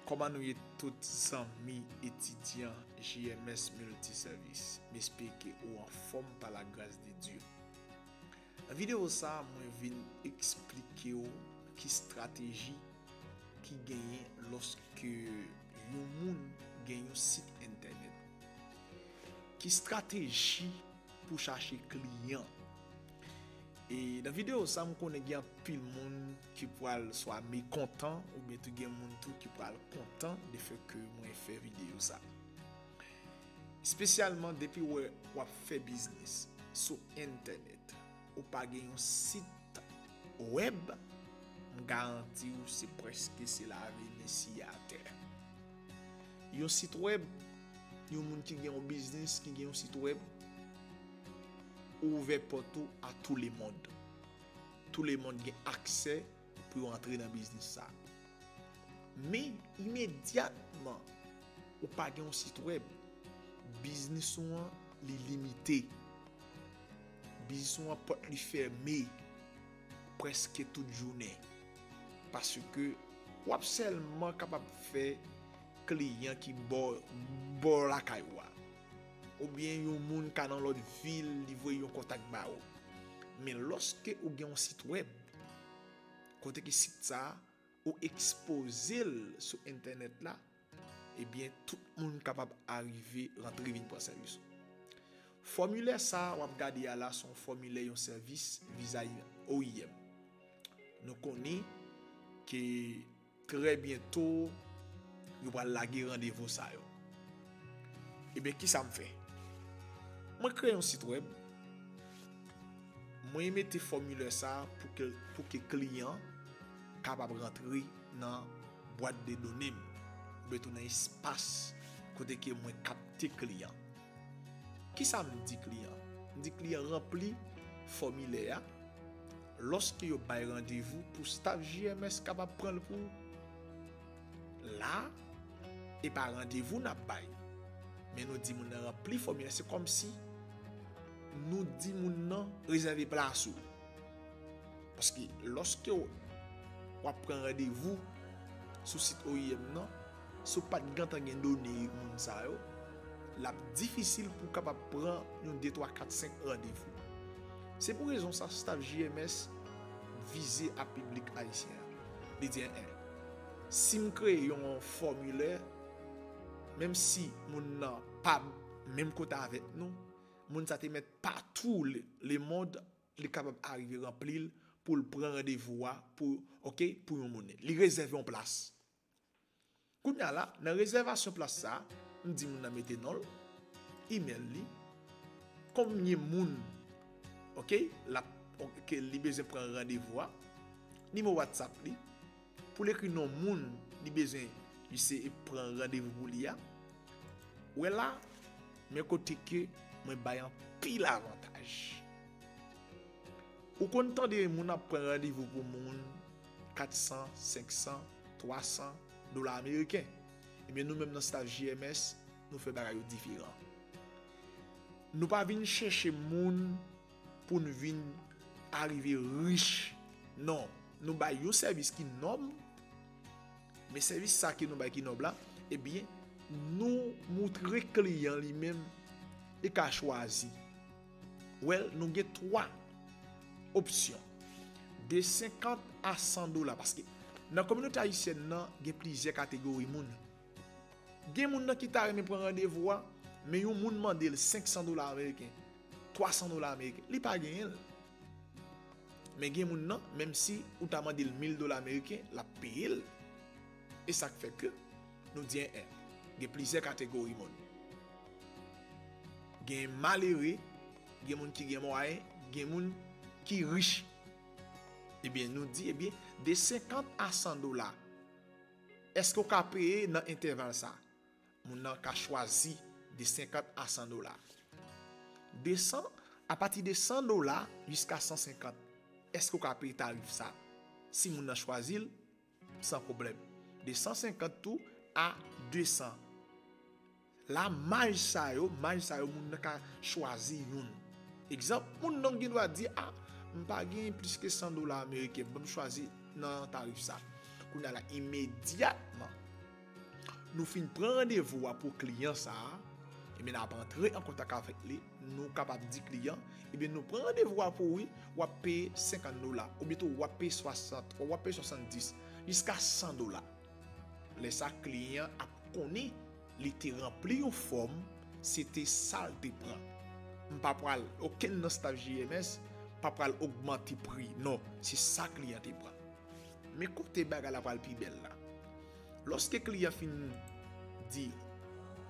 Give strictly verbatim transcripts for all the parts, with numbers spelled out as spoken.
Kòman nou ye tout zanmi etidyan J M S Multiservice? M espere ke ou anfòm pa lagras de Dye. Nan videyo sa, mwen vin eksplike w ki estrateji ki genyen lòske yon moun gen yon sit entènèt. Ki estrateji pou chache kliyan? E nan videyo sa, m konnen gen anpil moun ki pral swa mekontan, oubyen tou gen moun tou ki pral kontan de fè ke mwen fè videyo sa. Espesyalman depi w wè w ap fè biznis sou entènèt, ou pa gen yon sit wèb, m garanti w se prèske se lave men siye atè. Yon sit wèb, yon moun ki gen yon biznis, ki gen yon sit wèb, ou ouvè pòt ou a tout le monde. Tout le monde gen aksè pou yo antre nan biznis sa. Men imedyatman ou pa gen yon sit wèb, biznis ou an li limite. Biznis ou an pòt li fèmen prèske tout jounen. Paske w ap sèlman kapab fè kliyan ki bò, bò lakay ou a. Oubyen yon moun ka nan lòt vil, li voye yon kontak ba ou. Men lòske ou gen yon sit wèb, kote ki sit sa a, ou ekspoze l sou entènèt la, ebyen, tout moun kapab arive rantre vin pran sèvis ou. Fòmilè sa a w ap gade a la, se yon fòmilè yon sèvis viza O I M. Nou konnen ke trè byento, yo pral lage randevou sa yo. Ebyen, kisa m fè? Mwen kreye yon sit wèb, mwen mete fòmilè sa a pou ke, pou ke kliyan kapab rantre nan bwat de done m, oubyen tou nan espas kote ke mwen kapte kliyan. Kisa m di kliyan? M di kliyan ranpli fòmilè a. Lòske yo bay randevou pou staf J M S kapab pran l pou ou, la, e pa randevou n ap bay. Men nou di moun nan ranpli fòmilè, se kòmsi nou di moun nan rezève plas ou. Paske lòske w, w ap pran randevou sou sit O I M nan, si w pa t gentan gen done moun sa yo, l ap difisil pou w kapab pran yon de, twa, kat, senk randevou. Se pou rezon sa, staf J M S vize a piblik ayisyen an. Li di, en, en, si m kreye yon fòmilè, menm si moun nan pa menm kote avèk nou, moun sa te mèt patou le, lemonn, li kapab arive ranpli l pou l pran randevou a pou, oke, pou yon moun. Li rezève yon plas. Kounye a la, nan rezèvasyon plas sa a, m di moun nan mete non l, imèl li, konbyen moun, oke, l ap, ke li bezwen pran randevou a, nimewo WhatsApp li, pou l ekri non moun li bezwen, li se pran randevou pou li a. Ou wè la, men kote ke mwen bay anpil avantaj. Ou konn tande moun ap pran randevou pou moun kat san, senk san, twa san dola ameriken. Ebyen, nou menm nan staf J M S, nou fè bagay yo diferan. Nou pa vin chèche moun pou n vin arive rich. Non, nou bay yon sèvis ki nòb, men sèvis sa ke nou bay ki nòb la, ebyen, nou moutre kliyan li menm li ka chwazi. Well, nou gen twa opsyon. De senkant a san dola, paske nan kominote ayisyèn nan, gen plizyè kategori moun. Gen moun nan ki ta renmen pran randevou a, men yon moun mande l senk san dola ameriken, twa san dola ameriken, li pa genyen l. Men gen moun nan, menm si ou ta mande l mil dola ameriken, l ap peye l. E sa k fè ke nou di en, en, gen plizyè kategori moun. Gen malere, gen moun ki gen mwayen, gen moun ki rich. Ebyen, nou di, ebyen, de senkant a san dola, èske w ka peye nan entèval sa? Moun nan ka chwazi de senkant a san dola. De san, apati de san dola jiska san senkant, èske w ka peye tarif sa? Si moun nan chwazi l, san pwoblèm. De san senkant tou a de san. La, maj sa yo, maj sa yo, moun nan ka chwazi youn. Egzanp, moun nan gen dwa di, a, m pa gen plis ke san dola ameriken, ban m chwazi nan tarif sa. Kounye a la, imedyatman, nou fin pran randevou a pou kliyan sa a, ebyen, n ap antre an kontak avèk li, nou kapab di kliyan, ebyen, nou pran randevou a pou ou, wi, w ap peye senkant dola, oubyen tou w ap peye swasant, w ap peye swasanndis, jiska san dola. Lè sa, kliyan an ap konnen li te ranpli yon fòm, se te sa l te pran. M pa pral, okenn nan staf J M S pa pral ogmante pri, non, se sa kliyan te pran. Men kote bagay la pral pi bèl la. Lòske kliyan fin di,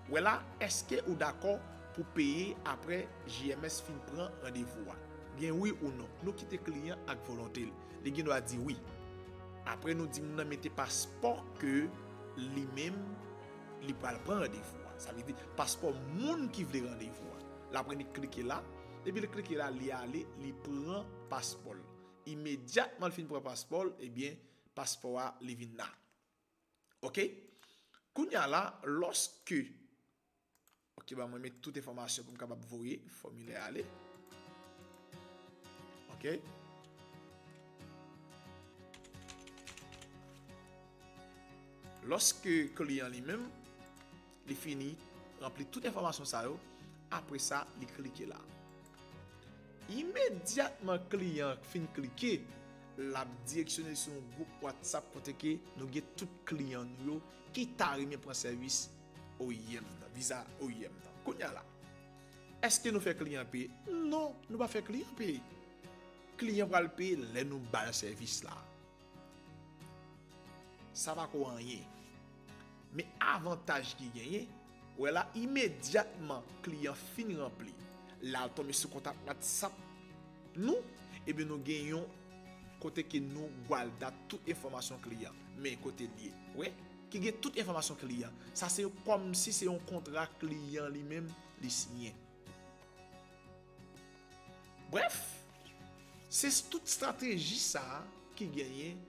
wè la, èske ou dakò pou peye apre J M S fin pran randevou a? Gen wi ou non. Nou kite kliyan ak volonte l. Li gen dwa di wi. Apre nou di moun nan mete paspò ke li menm li pral pran randevou a. Sa vle di paspò moun ki vle randevou a. L ap rele klike la. Depi l klike la, li ale, li pran paspò l. Imedyatman l fin pran paspò l, ebyen, paspò a, li vin la. Oke? Kounye a la, lòske, oke, ban mwen met tout enfòmasyon pou m kapab voye fòmilè a ale. Oke? Lòske kliyan li menm, li fini ranpli tout enfòmasyon sa yo, apre sa, li klike la. Imedyatman kliyan an fin klike, l ap direksyone sou yon gwoup WhatsApp kote ke nou gen tout kliyan nou yo ki ta renmen pran sèvis O I M nan, viza O I M nan. Kounye a la, èske nou fè kliyan peye? Non, nou pa fè kliyan peye. Kliyan pral peye lè nou ba l sèvis la. Sa pa ko anyen. Men avantaj ki genyen, wè la, imedyatman kliyan fin ranpli, l al tonbe sou kontak WhatsApp nou, ebyen nou gen yon kote ke nou gwalda tout enfòmasyon kliyan. Men kote l ye, wè, ki gen tout enfòmasyon kliyan. Sa se kòmsi se yon kontra kliyan li menm li siyen. Brèf, se tout estrateji sa a ki genyen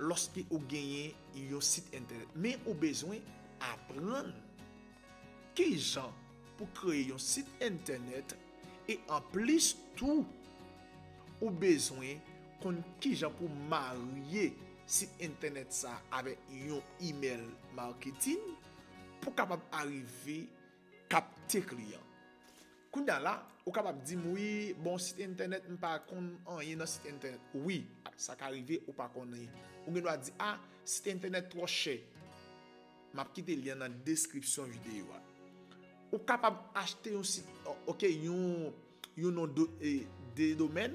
lòske ou genyen yon sit entènèt. Men ou bezwen aprann kijan pou kreye yon sit entènèt e anplis tou, ou bezwen konn kijan pou marye sit entènèt sa a avèk yon email marketing pou kapab arive kapte kliyan. Kounye a la, ou kapab di m, wi, bon, sit entènèt, m pa konn anyen nan sit entènèt. Wi, sa ka rive, ou pa konn anyen. Ou gen dwa di, a, sit entènèt twò chè. M ap kite lyen an nan deskripsyon videyo a. Ou kapab achte yon sit, o-, oke, yon, yon non do, e, de domèn,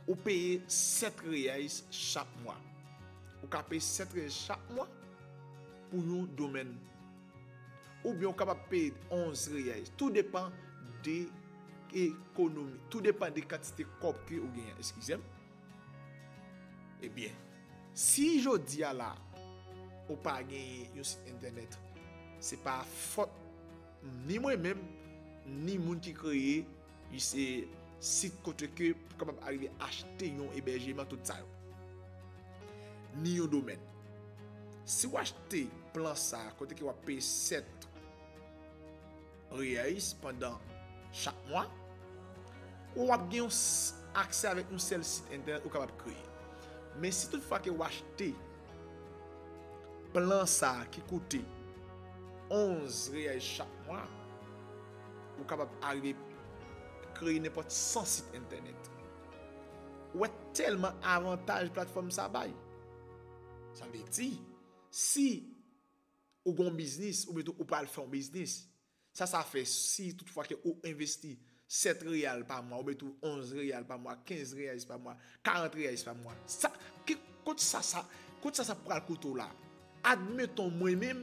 ou peye sèt reais chak mwa. Ou ka peye sèt reais chak mwa pou yon domèn. Oubyen ou kapab peye onz reais. Tou depan de ekonomi. Tou depan de kantite kòb ke ou genyen. Eskize m. Ebyen, si jodi a la, ou pa genyen yon sit entènèt, se pa fòt ni mwen menm, ni moun ki kreye, se sit kote ke pou kapab arive achte yon ebèjeman, tout sa yo. Ni yon domèn. Si w achte plan sa, kote ke w ap peye sèt reais pandan chak mwa, ou ap gen yon s-, aksè avèk yon sèl sit entènèt ou kapab kreye. Men si toutfwa ke w achte plan sa a ki koute onz reais chak mwa, ou kapab arive kreye nenpòt san sit entènèt. Ou wè tèlman avantaj platfòm sa bay. Sa vle di, si ou gen yon biznis, oubyen tou ou pral fè yon biznis, sa, sa fè si toutfwa ke ou envesti sèt real pa mwa, oubyen tou onz real pa mwa, kenz reais pa mwa, karant reais pa mwa. Sa, ki, kot sa, sa, kot sa, sa pral koute w la? Admeton, mwen menm,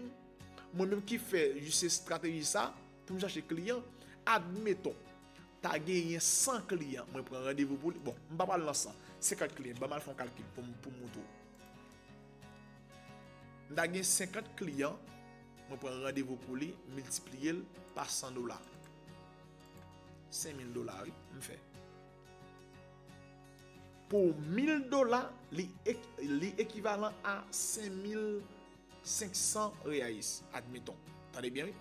mwen menm ki fè jis estrateji sa, pou m chache kliyan, admeton, ta genyen san kliyan, mwen pran randevou pou li. Bon, m pa pral nan san, senkant kliyan, ban m al fè yon kalkil pou m, pou m montre w. M ta gen senkant kliyan, mwen pran randevou pou li, miltipliye l pa san dola. Senk mil dola, wi, m fè. Pou mil dola, li ek-, li ekivalan a senk mil senk san reais, admeton. Tande byen, wi.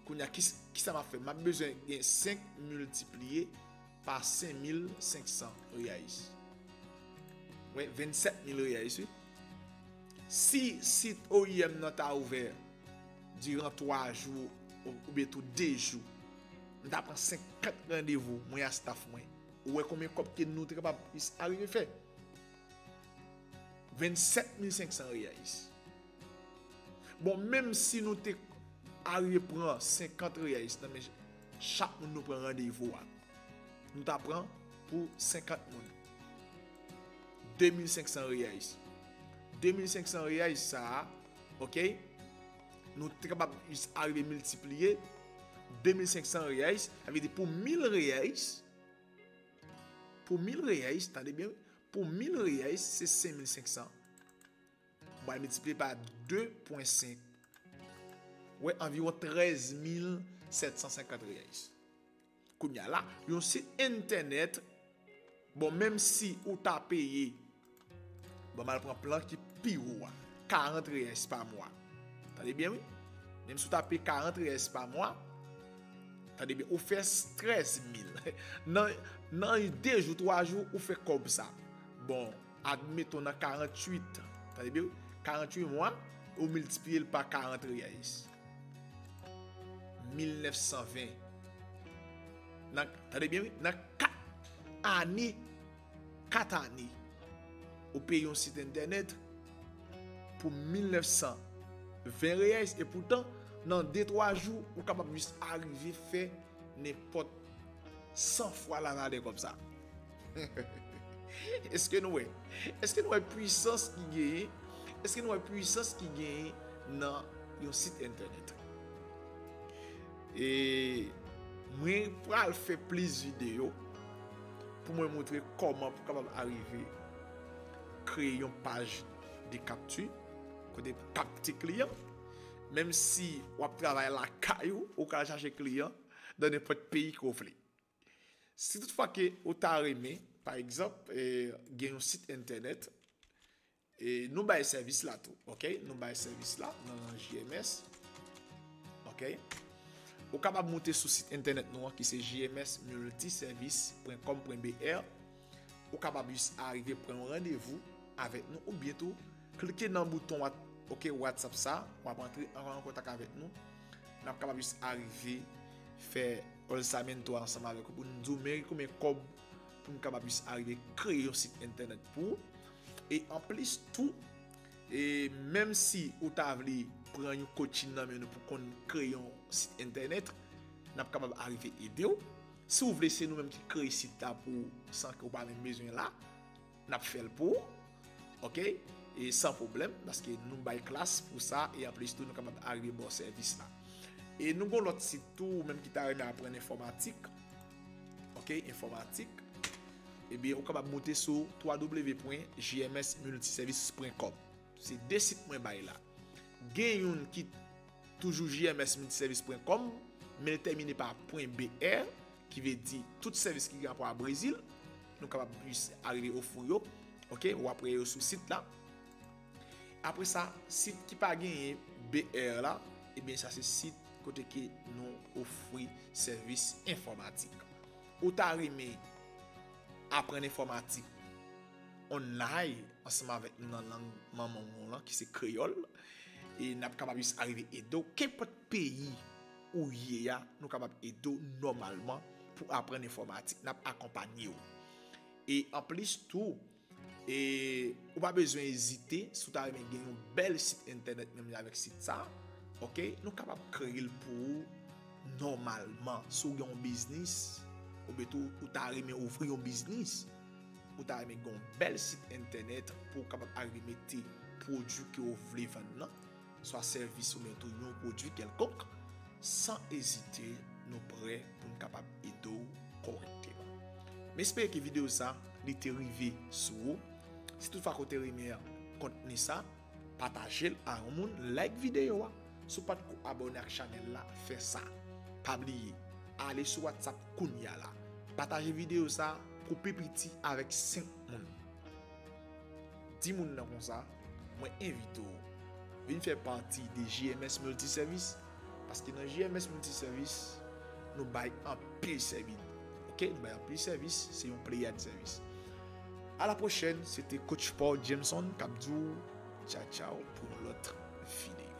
Kounye a, ki, kisa m ap fè? M ap bezwen gen senk miltipliye pa senk mil senk san reais. Wi, vennsèt mil reais, wi. Si sit O I M nan ta ouvè diran twa jou ou, oubyen tou de jou, m ta pran senkant randevou, mwen a staff mwen. Ou wè konbyen kòb ke nou te kapab jis arive fè? Vennsèt mil senk san reais. Bon, menm si nou te arive pran senkant reais nan men chak moun nou pran randevou a, nou ta pran pou senkant moun, de mil senk san reais. De mil senk san reais sa a, ok? Nou te kapab jis arive miltipliye de mil senk san reais, sa vle di pou mil reais, pou mil reais, tande byen, wi, pou mil reais, se senk mil senk san. Mwen miltipliye pa de pwen senk. Wè, anviwon trèz mil sèt san senkant reais. Kounye a la, yon sit entènèt, bon, menm si ou ta peye, bon, m al pran plan ki pi wo a, karant reais pa mwa. Tande byen, wi. Menm si ou ta peye karant reais pa mwa, tande byen, ou fè trèz mil. Nan, nan de jou, twa jou, ou fè kòb sa. Bon, admeton nan karanntuit, tande byen, wi, karanntuit mwa, ou miltipliye l pa karant reais. Mil nèf san ven. Nan, tande byen, wi, nan kat ane, kat ane, ou peye yon sit entènèt pou mil nèf san ven reais, epoutan, nan de twa jou, ou kapab jis arive fè nenpòt san fwa lavalè kòb sa. Èske nou wè? Èske nou wè pwisans ki genyen? Èske nou wè pwisans ki genyen nan yon sit entènèt? E mwen pral fè plis videyo pou mwen montre kòman pou kapab arive kreye yon paj de kapti, kote kapti kliyan. Menm si w ap travay lakay ou, ou ka chache kliyan nan nenpòt peyi ke w vle. Si toutfwa ke ou ta renmen, pa egzanp, eh, gen yon sit entènèt, e nou bay sèvis la tou, ok? Nou bay sèvis la nan J M S, ok? Ou kapab moute sou sit entènèt nou an ki se J M S multiservice point com point B R. Ou kapab jis arive pran yon randevou avèk nou oubyen tou klike nan bouton What-, ok, WhatsApp sa, w ap antre an, an kontak avèk nou. N ap kapab jis arive fè orçamento ansanm avèk ou pou n di w men konbyen kòb pou n kapab jis arive kreye yon sit entènèt pou ou. E anplis tou, e menm si ou ta vle pran yon coaching nan men nou pou konn kreye yon sit entènèt, n ap kapab arive ede w. Si w vle se nou menm ki kreye sit la pou ou san ke w pa menm bezwen la, n ap fè l pou ou, ok? E san pwoblèm, paske nou bay klas pou sa, e anplis tou, nou kapab arive ba w sèvis la. E nou gon lòt sit tou, ou menm ki ta renmen aprann enfòmatik, ok, enfòmatik, ebyen, ou kapab moute sou w w w pwen J M S multiservice pwen com. Se de sit mwen bay la. Gen youn ki toujou J M S multiservice pwen com, men l tèmine pa pwen B R, ki vle di tout sèvis ki gen rapò a Brezil, nou kapab jis arive ofri yo. Ok, w ap wè yo sou sit la. Apre sa, sit ki pa genyen B R la, ebyen sa se sit kote ke nou ofri sèvis enfòmatik. Ou ta renmen aprann enfòmatik online ansanm avèk nou nan lang manman w lan ki se kreyòl. E n ap kapab jis arive ede w. Kenpòt peyi ou ye a, nou kapab ede w nòmalman pou aprann enfòmatik. N ap akonpanye w. E anplis tou, e ou pa bezwen ezite si w ta renmen gen yon bèl sit entènèt menm jan avèk sit sa. Ok, nou kapab kreye l pou ou nòmalman. Si w gen yon biznis, oubyen tou ou ta renmen ouvri yon biznis, ou ta renmen gen yon bèl sit entènèt pou w kapab arive mete pwodui ke w vle vann nan, swa sèvis oubyen tou yon pwodui kèlkonk, san ezite, nou prè pou n kapab ede w kòrèkteman. M espere ke videyo sa, li te rive sou ou. Si toutfwa ke w te renmen kontni sa, pataje l a yon moun, like videyo a. Si w pa t ko abòne ak chanèl la, fè sa. Pa bliye, ale sou WhatsApp kounye a la. Pataje videyo sa pou pi piti avèk senk moun. Di moun nan konsa, mwen envite w vin fè pati de J M S Multiservice, paske nan J M S Multiservice, nou bay anpil sèvis. Ok, nou bay anpil sèvis, se yon pleyad sèvis. A la pwochèn, se te Coach Paul Jameson k ap di w tchaw tchaw pou yon lòt videyo.